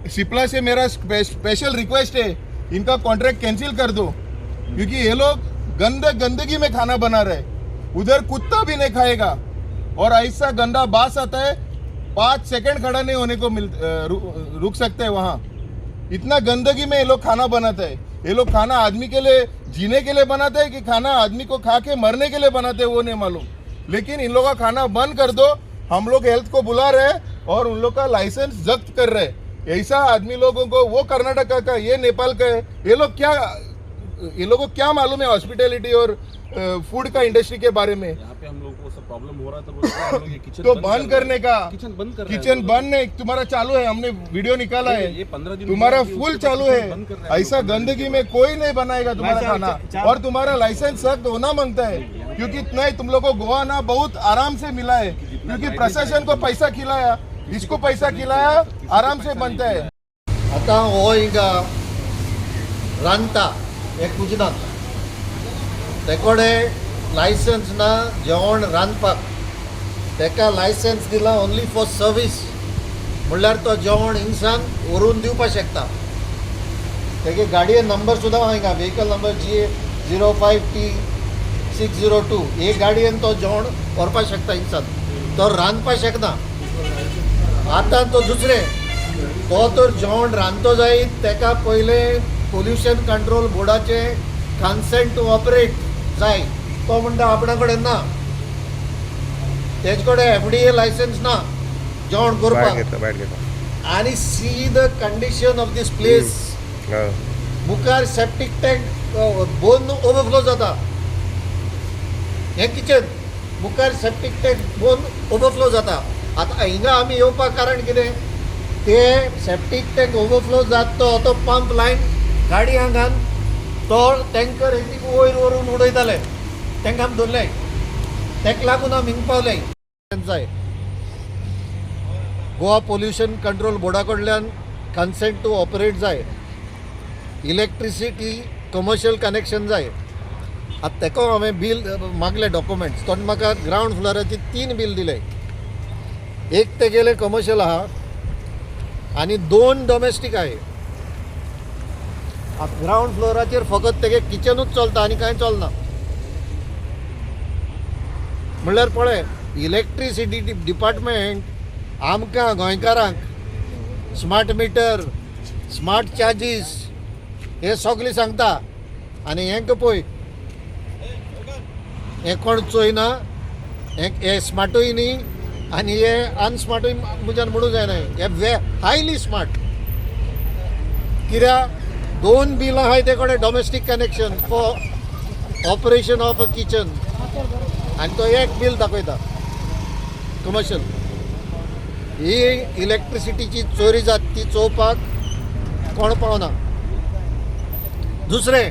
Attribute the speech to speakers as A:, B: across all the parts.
A: सिप्ला से मेरा special request है, इनका contract cancel कर दो, क्योंकि ये लोग गंदगी में खाना बना रहे। उधर कुत्ता भी नहीं खाएगा और ऐसा गंदा बास आता है, 5 सेकंड खड़ा नहीं होने को रुक सकते हैं वहाँ। इतना गंदगी में ये लोग खाना बनाते हैं। ये लोग खाना आदमी के लिए जीने के लिए बनाते हैं कि खाना आदमी को खा के मरने के लिए बनाते हैं वो नहीं मालूम। लेकिन इन लोगों का खाना बंद कर दो। हम लोग हेल्थ को बुला रहे हैं और उन लोग का लाइसेंस जब्त कर रहे हैं। ऐसा आदमी लोगों को, वो कर्नाटका का, ये नेपाल का है, ये लोग क्या, ये लोगों को क्या मालूम है हॉस्पिटैलिटी और फूड का इंडस्ट्री के बारे में।
B: यहाँ पे हम लोगों को सब प्रॉब्लम हो रहा था, हम लोग ये किचन
A: तो बंद करने का,
B: किचन बंद कर रहे हैं,
A: किचन बंद नहीं, तुम्हारा चालू है, हमने वीडियो निकाला है,
B: ये 15 दिन
A: तुम्हारा फुल चालू है। ऐसा गंदगी में कोई नहीं बनाएगा तुम्हारा खाना और तुम्हारा लाइसेंस सख्त होना मांगता है, क्योंकि इतना ही तुम लोग को गोवा ना बहुत आराम से मिला है, क्योंकि प्रशासन को पैसा खिलाया, इसको पैसा खिलाया, आराम से बनता है।
C: आता हो हिंगा रांदता हे कुजनात, तेकोडे लायसन्स ना जेवण रांदपाक, तेका लायसन्स दिलां ओनली फॉर सर्वीस, म्हणल्यार तो जेवण हिंगसान व्हरून दिवपाक शकता। तेगे गाडये नंबर सुद्दां आहा हिंगा, vehicle number GA 05 T 602, हे गाडयेन तो जेवण व्हरपाक शकता हिंगसान, तो रांदपाक शकना। आतां तो दुसरें, तो तर जेवण रांदतो जायत तेका पयलें पोल्युशन कंट्रोल बोर्डाचें कन्सेंट टू ऑपरेट जाय, तो म्हणटा आपणा कडेन ना, तेज कडेन FDA licence ना जेवण करपाक। आनी see the condition of this place, मुखार सेप्टीक टँक बोन ओवरफ्लो जाता, हें किचन मुखार सेप्टीक टँक बोन ओवरफ्लो जाता। आतां हिंगा आमी येवपाक कारण कितें, ते सेप्टीक टँक ओवरफ्लो जात तो पंप लायन गाडी हांगान तो टँकर एक वयर व्हरून उडयताले, तांकां आमी धरले, ताका लागून आमी हिंगा पावले। जाय गोवा पोल्युशन कंट्रोल बोर्डा कडल्यान कन्सेंट टू ऑपरेट जाय, इलेक्ट्रिसिटी कमर्शियल कनेक्शन जाय। आतां तेका हांवें बील मागले डॉक्युमेंट्स, तो म्हाका ग्रावंड फ्लोराचे 3 बील दिले, एक तेगेले कमर्शियल आहा आनी 2 डोमेस्टीक आहा। आतां ग्रावंड फ्लोराचेर फकत तेगे किचनूच चलता आनी कांय चलना। म्हणल्यार पळय, इलेक्ट्रिसिटी डिपार्टमेंट आमकां गोंयकारांक स्मार्ट मिटर, स्मार्ट चार्जीस हे सगळें सांगता, आनी हेंकां पळय हें कोण चोयना, हें स्मार्टूय न्ही आनी हे अनस्मार्टूय म्हज्यान म्हणूंक जायना, हे वे हायली स्मार्ट। कित्याक 2 बिलां आहाय ते कडेन domestic connection for operation of a kitchen, आनी तो एक बील दाखयता कमर्शियल। ही इलेक्ट्रिसिटीची चोरी जाता ती चोवपाक कोण पावना। दुसरें,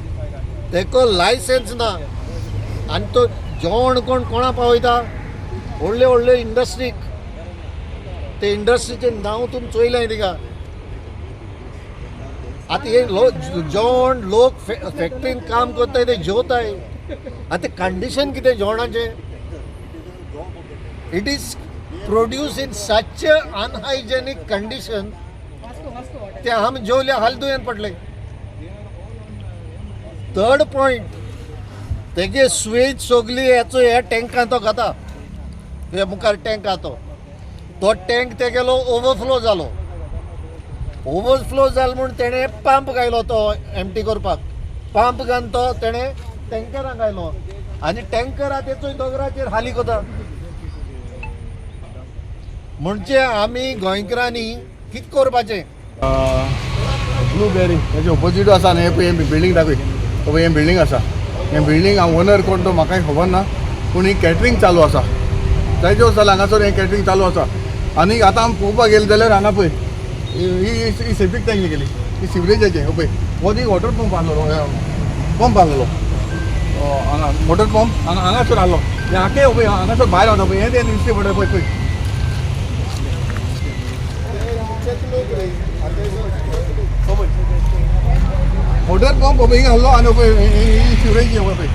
C: तेको लायसन्स ना आनी तो जेवण कोण कोणा पावयता, व्हडले व्हडले इंडस्ट्रीक, ते इंडस्ट्रीचें नांव तुमी चोयलें तिका। आतां हे जेवण लोक फॅक्ट्रीन काम करताय ते जेवताय, आतां कंडिशन कितें जेवणाचें, it is produce in such a unhygienic condition, ते आमी जेवले हाल दुयेंत पडले। थर्ड पॉयंट, तेगे स्वेज सगली हेचो ह्या टँकान तो खाता, हे मुखार टँक आहा तो, तो टँक तेगेलो ओवरफ्लो जालो, ओवरफ्लो जालो म्हूण तेणें पंप घायलो तो एमटी करपाक, पंप घालून तो तेणें टँकराक घायलो आनी टँकर तेचो दोंगराचेर हाली कोता। म्हणजे आमी गोंयकारांनी कितें करपाचें?
D: ब्लूबेरी हेजे ओपोजीट आसा न्ही, पळय हें बिल्डींग दाखय, पळय हें बिल्डींग आसा, हें बिल्डींग हांव ओनर कोण तो म्हाकाय खबर ना, पूण ही कॅटरींग चालू आसा, जायते दिवस जाले हांगासर हें कॅटरींग चालू आसा। आनी आतां आमी पळोवपाक गेले जाल्यार हांगा पळय ही सेप्टीक टँक गेली, ही सिवरेजाचें पळय हो ती वॉटर पंप आहलो, पंप आहलो हांगा, मोटर पंप हांगा हांगासर आहलो, हें आखे पळय हांगासर भायर वता पळय, हें तें दिश्टी पडटा पळय पळय। मोटर पंप पळय हिंगा आहलो आनी पळय ही सिवरेज पळय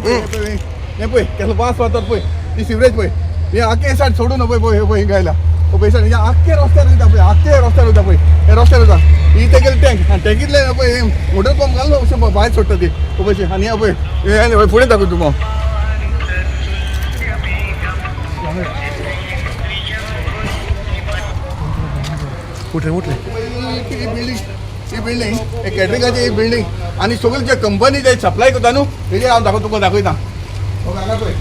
D: पळय हें पळय केसलो वास वतात पळय ही सिवरेज पळय हे आख्खे सायड सोडून पळय पळय पळय हिंगा आयला पळय सायड आख्खे रस्त्यार वयता पळय आख्खे रस्त्यार वयता पळय हे रस्त्यार वयता ही तेगेली टँक आनी टँकींतल्यान पळय मोटर पंप घालून अशें भायर सोडटा ती पळय आनी हें पळय फुडें दाखय तुका.
B: उठले उठले
D: ही बिल्डींग ही बिल्डींग हे कॅटरिंगाची ही बिल्डींग आनी सगळी जे कंपनी जे सप्लाय करता न्हू तेजे हांव दाखय तुका दाखयता. हांगा पळय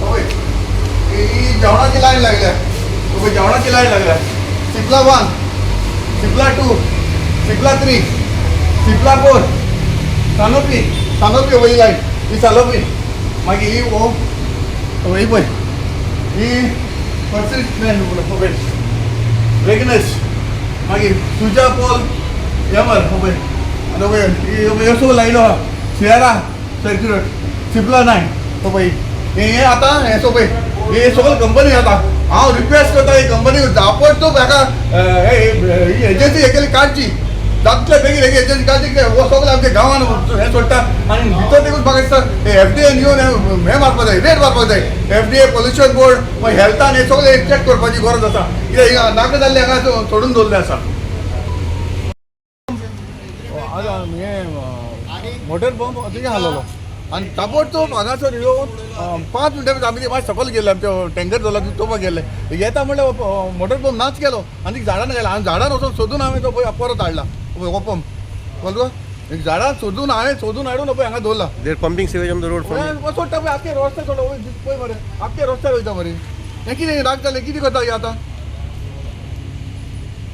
D: पळय ही जेवणाची लायन लागल्या पळय जेवणाची लायन लागल्या. सिप्ला 1, सिप्ला 2, सिप्ला 3, सिप्ला 4, सानोपी सानोपी वयली लायन ही सालोपी. मागीर ही हो ही पळय ही पर्सिस्टमेंट वेगनेस. मागीर सुजा पॉल यमर पळय आनी पळय ह्यो सगळ्यो लायनो आहा. सियारा सर्क्युलर सिप्ला 9 पळय हें आतां हें सो पळय हे सगळ्यो कंपनी आतां हांव रिक्वेस्ट करता ही कंपनी ताबडतोब हाका ही एजन्सी हे केली काडची जातले बेगीन हेगी एजन्सी काडची. कित्याक हो सगळें आमच्या गांवान हें सोडटा आनी भितर देखून म्हाका दिसता हे एफडीएन येवन हें मारपाक जाय, रेड मारपाक जाय. एफडीए पोल्युशन बोर्ड मागीर हेल्थान हें सगळें चॅक करपाची गरज आसा. कित्याक नाका जाल्लें हांगा सोडून दवरलें आसा. हें मोटर पंप तुजें हालोलो आनी ताबडतोब हांगासर येवन 5 मिनटां भितर आमी मातशें सकयल गेले आमच्या टँकर दवरला चोवपाक गेले येता म्हणल्यार मोटर पंप नाच केलो आनी झाडान गेला आनी झाडान वचून सोदून हांवें तो पळय परत हाडला हो पंप कळ्ळो तुका. झाडान सोदून हांवें सोदून हाडून पळय हांगा दवरला.
B: They're pumping sewage on the road from
D: सोडटा पळय आख्खे रस्त्यार सोडटा पळय मरे आख्खे रस्त्यार वयता मरे. हें कितें राग जालें कितें करता आतां.